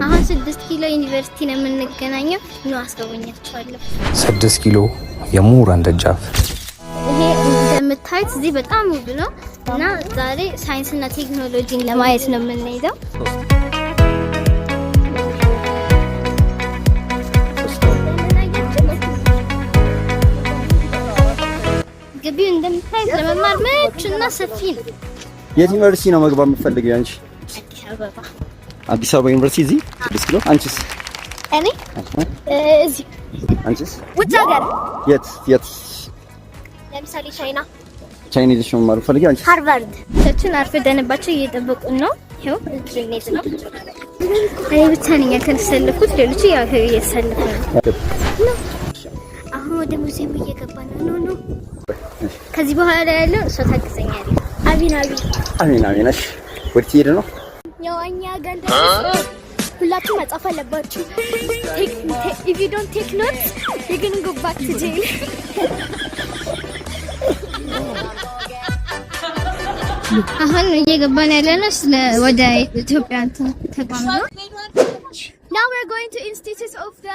አሁን 6 ኪሎ ዩኒቨርሲቲ ነው የምንገናኘው። ኑ አስጎበኛችኋለሁ። 6 ኪሎ የምሁራን ደጃፍ። ይሄ እንደምታዩት እዚህ በጣም ውብ ነው እና ዛሬ ሳይንስና ቴክኖሎጂን ለማየት ነው የምንሄደው። ግቢው እንደምታዩት ለመማር ምቹ እና ሰፊ ነው። የት ዩኒቨርሲቲ ነው መግባት የምትፈልጊው አንቺ? አዲስ አበባ። አዲስ አበባ ዩኒቨርሲቲ እዚህ 6 ኪሎ። አንቺስ? እኔ እዚህ። አንቺስ? ውጭ ሀገር። የት የት? ለምሳሌ ቻይና። ቻይና ሄደሽ ነው መማር የምትፈልጊው? አንቺስ? ሃርቫርድ። ሰዎችን አርፍደንባቸው እየጠበቁን ነው። ይኸው እዚህ ነው። እኔ ብቻ ነኝ ያልተሰለፍኩት፣ ሌሎቹ ያው እየተሰለፉ ነው። አሁን ወደ ሙዚየሙ እየገባ ነው። No, no፣ ከዚህ በኋላ ያለው እሷ ታግዘኛለች። አቢን አቢ። አሜን አሜን። እሺ፣ ወዴት እየሄደ ነው? ያው እኛ ጋር ሁላችሁ መጻፍ አለባችሁ። If you don't take notes, you gonna go back to jail። አሁን እየገባን ያለ ነው ስለ ወደ ኢትዮጵያ እንትን ተቋም ነው። Now we're going to Institute of the